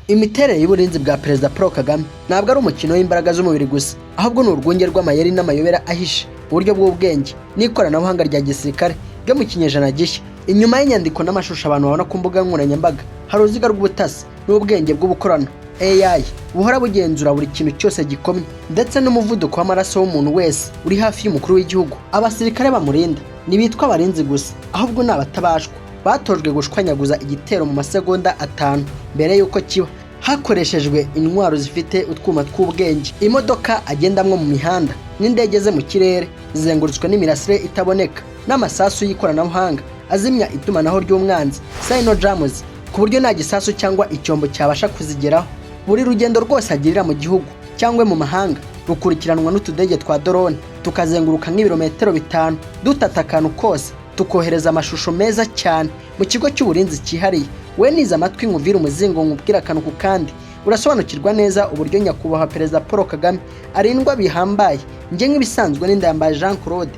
Imiterere y'uburinzi bwa Perezida Paul Kagame ntabwo ari umukino w'imbaraga z'umubiri gusa, ahubwo ni urwunge rw'amayeri n'amayobera ahishe, uburyo bw'ubwenge n'ikoranabuhanga rya gisirikare ryo mu kinyejana gishya. Inyuma y'inyandiko n'amashusho abantu babona ku mbuga nkoranyambaga, hari uruziga rw'ubutasi n'ubwenge bw'ubukorano AI buhora bugenzura buri kintu cyose gikomye, ndetse n'umuvuduko w'amaraso w'umuntu wese uri hafi y'umukuru w'igihugu. Abasirikare bamurinda ntibitwa abarinzi gusa, ahubwo ni abatabashwa batojwe gushwanyaguza igitero mu masegonda 5 mbere y'uko kiba, hakoreshejwe intwaro zifite utwuma tw'ubwenge. Imodoka agendamwo mu mihanda n'indege ze mu kirere zizengurutswe n'imirasire itaboneka n'amasasu y'ikoranabuhanga azimya itumanaho ry'umwanzi, signal jammers, ku buryo nta gisasu cyangwa icyombo cyabasha kuzigeraho. Buri rugendo rwose agirira mu gihugu cyangwa mu mahanga rukurikiranwa n'utudege twa drone, tukazenguruka nk'ibirometero 5 dutata akantu kose, tukohereza amashusho meza cyane mu kigo cy'uburinzi cyihariye. We nize amatwi nkuvire umuzingo, nkubwire akantu ku kandi, urasobanukirwa neza uburyo nyakubahwa Perezida Paul Kagame arindwa bihambaye. Njye nk'ibisanzwe n'Indayambaye Jean Claude.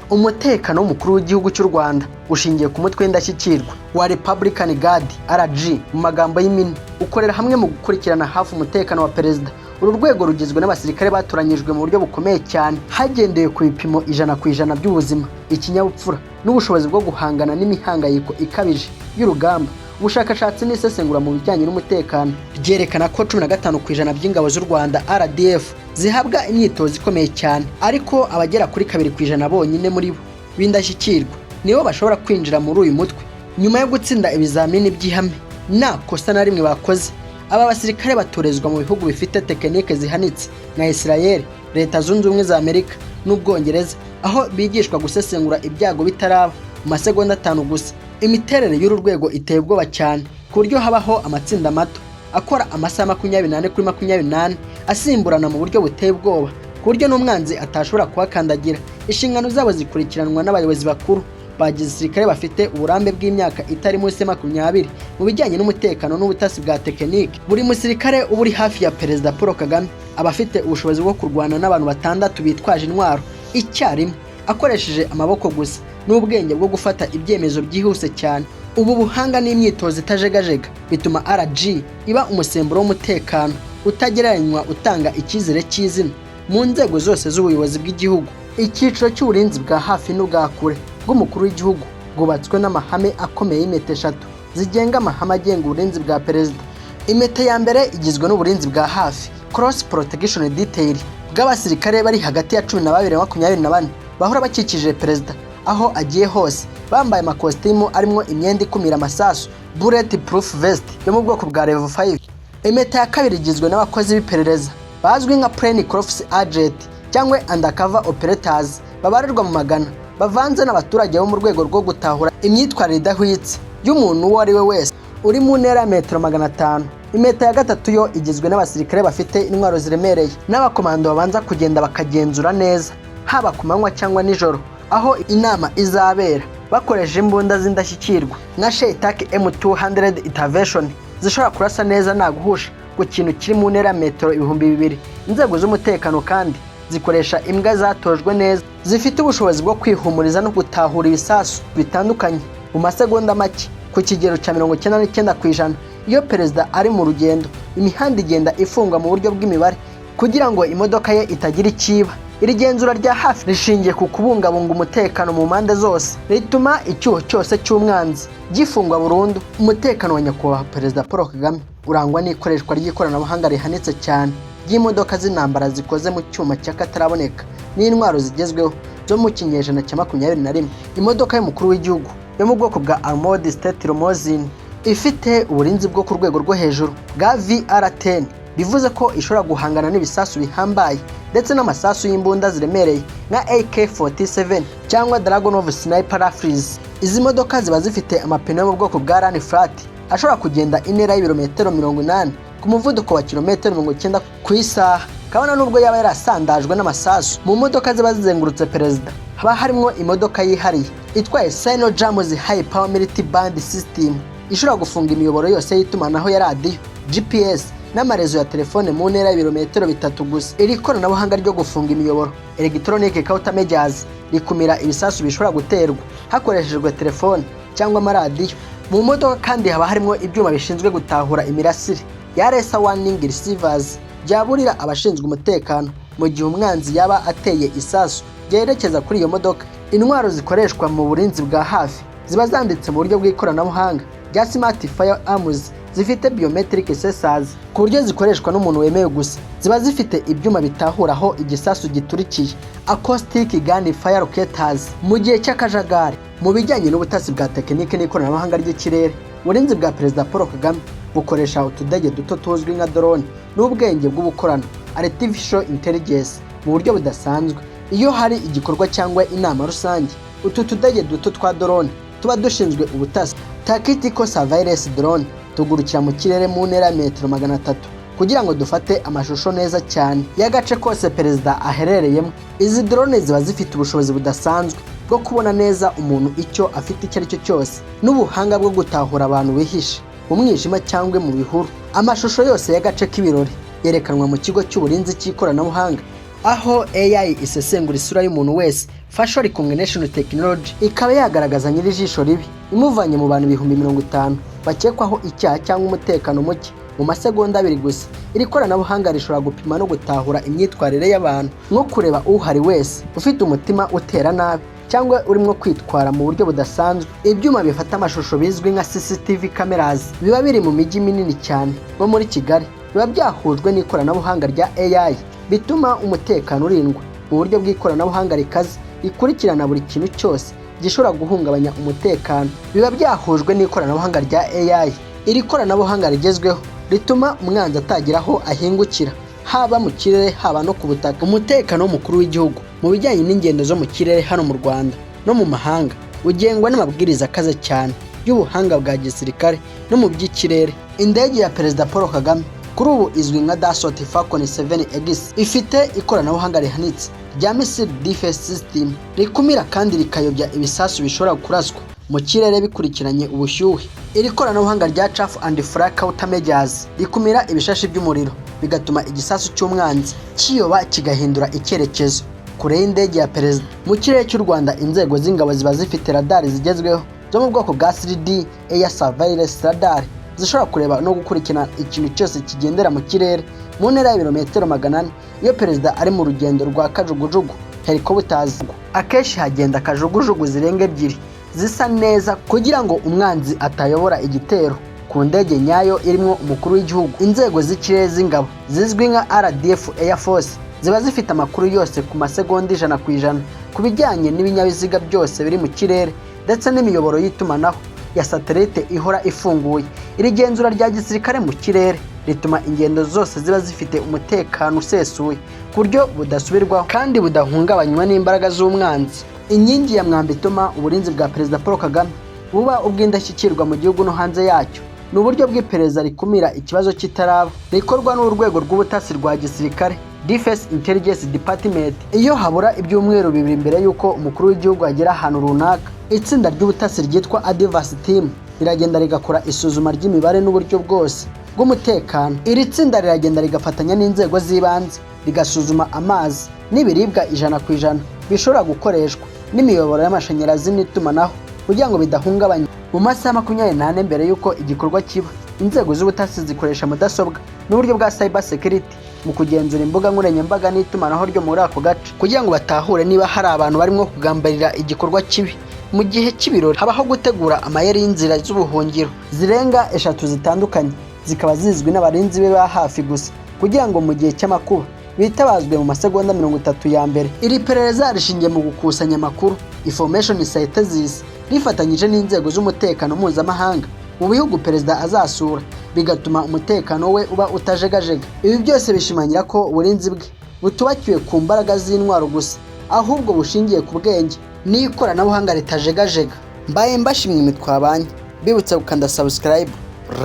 Umutekano w'umukuru w'igihugu cy'u Rwanda ushingiye ku mutwe w'indashyikirwa wa Republican Guard, RG mu magambo y'impine, ukorera hamwe mu gukurikirana hafi umutekano wa perezida. Uru rwego rugizwe n'abasirikare batoranyijwe mu buryo bukomeye cyane, hagendewe ku bipimo 100% by'ubuzima, ikinyabupfura n'ubushobozi bwo guhangana n'imihangayiko ikabije y'urugamba. Ubushakashatsi n'isesengura mu bijyanye n'umutekano ryerekana ko 15% by'ingabo z'u Rwanda RDF zihabwa imyitozo ikomeye cyane, ariko abagera kuri 2% bonyine muri bo b'indashyikirwa nibo bashobora kwinjira muri uyu mutwe nyuma yo gutsinda ibizamini by'ihame nta kosa na rimwe bakoze. Aba basirikare batorezwa mu bihugu bifite tekinike zihanitse nka Israel, Leta Zunze Ubumwe za Amerika n'Ubwongereza, aho bigishwa gusesengura ibyago bitaraba mu masegonda 5 gusa. Imiterere y'uru rwego iteye ubwoba cyane, ku buryo habaho amatsinda mato akora amasaha 24/24 asimburana mu buryo buteye ubwoba, ku buryo n'umwanzi atashobora kuhakandagira. Inshingano zabo zikurikiranwa n'abayobozi bakuru ba gisirikare bafite uburambe bw'imyaka itari munsi ya 20 mu bijyanye n'umutekano n'ubutasi bwa tekinike. Buri musirikare uba uri hafi ya Perezida Paul Kagame aba afite ubushobozi bwo kurwana n'abantu batandatu bitwaje intwaro icyarimwe, akoresheje amaboko gusa n'ubwenge bwo gufata ibyemezo byihuse cyane. Ubu buhanga n'imyitozo itajegajega bituma RG iba umusemburo w'umutekano utagereranywa, utanga icyizere cy'izina mu nzego zose z'ubuyobozi bw'igihugu. Icyiciro cy'uburinzi bwa hafi n'ubwa kure bw'umukuru w'igihugu bwubatswe n'amahame akomeye y'impeta eshatu zigenga amahame agenga uburinzi bwa perezida. Impeta ya mbere igizwe n'uburinzi bwa hafi, close protection detail, bw'abasirikare bari hagati ya 12 na 24 bahora bakikije perezida aho agiye hose, bambaye amakositimu arimo imyenda ikumira amasasu, bullet proof vest, yo mu bwoko bwa level 5. Impeta ya kabiri igizwe n'abakozi b'iperereza bazwi nka plain clothes agent cyangwa undercover operators, babarirwa mu magana, bavanze n'abaturage bo mu rwego rwo gutahura imyitwarire idahwitse y'umuntu uwo ari we wese uri mu ntera ya metero 500. Impeta ya gatatu yo igizwe n'abasirikare bafite intwaro ziremereye n'abakomando babanza kugenda bakagenzura neza, haba ku manywa cyangwa nijoro, aho inama izabera, bakoresheje imbunda z'indashyikirwa nka CheyTac M200 Intervention, zishobora kurasa neza nta guhusha ku kintu kiri mu ntera ya metero 2000. Inzego z'umutekano kandi zikoresha imbwa zatojwe neza, zifite ubushobozi bwo kwihumuriza no gutahura ibisasu bitandukanye mu masegonda make ku kigero cya 99%. Iyo perezida ari mu rugendo, imihanda igenda ifungwa mu buryo bw'imibare kugira ngo imodoka ye itagira ikiba. Iri genzura rya hafi rishingiye ku kubungabunga umutekano mu mpande zose, rituma icyuho cyose cy'umwanzi gifungwa burundu. Umutekano wa nyakubahwa Perezida Paul Kagame urangwa n'ikoreshwa ry'ikoranabuhanga rihanitse cyane ry'imodoka z'intambara zikoze mu cyuma cy'akataraboneka n'intwaro zigezweho zo mu kinyejana cya 21. Imodoka y'umukuru w'igihugu yo mu bwoko bwa Armored State Limousine ifite uburinzi bwo ku rwego rwo hejuru bwa VR10, bivuze ko ishobora guhangana n'ibisasu bihambaye ndetse n'amasasu y'imbunda ziremereye nka AK-47 cyangwa Dragunov Sniper Rifles. Izi modoka ziba zifite amapine yo mu bwoko bwa Run Flat ashobora kugenda intera y'ibirometero 80 ku muvuduko wa kilometero 90 ku isaha, kabona nubwo yaba yarasandajwe n'amasasu. Mu modoka ziba zizengurutse perezida haba harimo imodoka yihariye itwaye Signal Jammers High Power Multi Band System, ishobora gufunga imiyoboro yose y'itumanaho ya radiyo, GPS n'amarezo ya telefone mu ntera y'ibirometero 3 gusa. Iri koranabuhanga ryo gufunga imiyoboro, electronic countermeasures, rikumira ibisasu bishobora guterwa hakoreshejwe telefone cyangwa amaradiyo. Mu modoka kandi haba harimo ibyuma bishinzwe gutahura imirasire ya laser warning receivers, byaburira abashinzwe umutekano mu gihe umwanzi yaba ateye isasu ryerekeza kuri iyo modoka. Intwaro zikoreshwa mu burinzi bwa hafi ziba zanditse mu buryo bw'ikoranabuhanga rya smart firearms zifite biometric sensors, ku buryo zikoreshwa n'umuntu wemewe gusa. Ziba zifite ibyuma bitahura aho igisasu giturikiye, acoustic gun fire locators, mu gihe cy'akajagari. Mu bijyanye n'ubutasi bwa tekinike n'ikoranabuhanga ry'ikirere, uburinzi bwa Perezida Paul Kagame bukoresha utudege duto tuzwi nka drone n'ubwenge bw'ubukorano, artificial intelligence, mu buryo budasanzwe. Iyo hari igikorwa cyangwa inama rusange, utu tudege duto twa drone tuba dushinzwe ubutasi, tactical surveillance drone, tugurukira mu kirere mu ntera ya metero 300 kugira ngo dufate amashusho neza cyane y'agace kose perezida aherereyemo. Izi drone ziba zifite ubushobozi budasanzwe bwo kubona neza umuntu, icyo afite icyo ari cyo cyose, n'ubuhanga bwo gutahura abantu bihishe mu mwijima cyangwa mu bihuru. Amashusho yose y'agace k'ibirori yerekanwa mu kigo cy'uburinzi cy'ikoranabuhanga, aho AI isesengura isura y'umuntu wese, facial recognition technology, ikaba yagaragaza nyir'ijisho ribi imuvanye mu bantu 50,000 bakekwaho icyaha cyangwa umutekano muke mu masegonda 2 gusa. Iri koranabuhanga rishobora gupima no gutahura imyitwarire y'abantu, nko kureba uhari wese ufite umutima utera nabi cyangwa urimo kwitwara mu buryo budasanzwe. Ibyuma bifata amashusho bizwi nka CCTV cameras biba biri mu mijyi minini cyane nko muri Kigali, biba byahujwe n'ikoranabuhanga rya AI, bituma umutekano urindwa mu buryo bw'ikoranabuhanga rikaze rikurikirana buri kintu cyose gishobora guhungabanya umutekano. Biba byahujwe n'ikoranabuhanga rya AI. Iri koranabuhanga rigezweho rituma umwanzi atagira aho ahingukira, haba mu kirere, haba no ku butaka. Umutekano w'umukuru w'igihugu mu bijyanye n'ingendo zo mu kirere hano mu Rwanda no mu mahanga ugengwa n'amabwiriza akaze cyane y'ubuhanga bwa gisirikare no mu by'ikirere. Indege ya Perezida Paul Kagame kuri ubu izwi nka Dassault Falcon 7X, ifite ikoranabuhanga rihanitse rya missile defense system rikumira kandi rikayobya ibisasu bishobora kuraswa mu kirere bikurikiranye ubushyuhe. Iri koranabuhanga rya chaff and flare countermeasures rikumira ibishashi by'umuriro, bigatuma igisasu cy'umwanzi kiyoba kigahindura icyerekezo kure y'indege ya perezida. Mu kirere cy'u Rwanda, inzego z'ingabo ziba zifite radari zigezweho zo mu bwoko bwa 3D air surveillance radar, zishobora kureba no gukurikirana ikintu cyose kigendera mu kirere mu ntera y'ibirometero 400. Iyo perezida ari mu rugendo rwa kajugujugu, helicopters, akenshi hagenda kajugujugu zirenga ebyiri zisa neza kugira ngo umwanzi atayobora igitero ku ndege nyayo irimo umukuru w'igihugu. Inzego z'ikirere z'ingabo zizwi nka RDF Air Force ziba zifite amakuru yose ku masegonda 100% ku bijyanye n'ibinyabiziga byose biri mu kirere, ndetse n'imiyoboro y'itumanaho ya satelite ihora ifunguye. Iri genzura rya gisirikare mu kirere rituma ingendo zose ziba zifite umutekano usesuye ku buryo budasubirwaho kandi budahungabanywa n'imbaraga z'umwanzi. Inkingi ya mwamba ituma uburinzi bwa Perezida Paul Kagame buba ubw'indashyikirwa mu gihugu no hanze yacyo ni uburyo bw'iperereza rikumira ikibazo kitaraba, rikorwa n'urwego rw'ubutasi rwa gisirikare, Defense Intelligence Department. Iyo habura ibyumweru 2 mbere y'uko umukuru w'igihugu agera ahantu runaka, itsinda ry'ubutasi ryitwa Advance Team riragenda rigakora isuzuma ry'imibare n'uburyo bwose bw'umutekano. Iri tsinda riragenda rigafatanya n'inzego z'ibanze, rigasuzuma amazi n'ibiribwa 100% bishobora gukoreshwa, n'imiyoboro y'amashanyarazi n'itumanaho kugira ngo bidahungabanya. Mu masaha 24 mbere y'uko igikorwa kiba, inzego z'ubutasi zikoresha mudasobwa n'uburyo bwa cyber security mu kugenzura imbuga nkoranyambaga n'itumanaho ryo muri ako gace, kugira ngo batahure niba hari abantu barimo kugambarira igikorwa kibi. Mu gihe cy'ibirori habaho gutegura amayeri y'inzira z'ubuhungiro zirenga eshatu zitandukanye, zikaba zizwi n'abarinzi be ba hafi gusa, kugira ngo mu gihe cy'amakuba bitabazwe mu masegonda 30 ya mbere. Iri perereza rishingiye mu gukusanya amakuru, information synthesis, rifatanyije n'inzego z'umutekano mpuzamahanga mu bihugu perezida azasura, bigatuma umutekano we uba utajegajega. Ibi byose bishimangira ko uburinzi bwe butubakiwe ku mbaraga z'intwaro gusa, ahubwo bushingiye ku bwenge n'ikoranabuhanga ritajegajega. Mbaye mbashimye imitwabanye, bibutsa gukanda subscribe,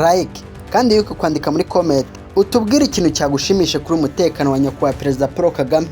like, kandi yuko kwandika muri comment utubwire ikintu cyagushimishe kuri umutekano wa nyakubahwa Perezida Paul Kagame.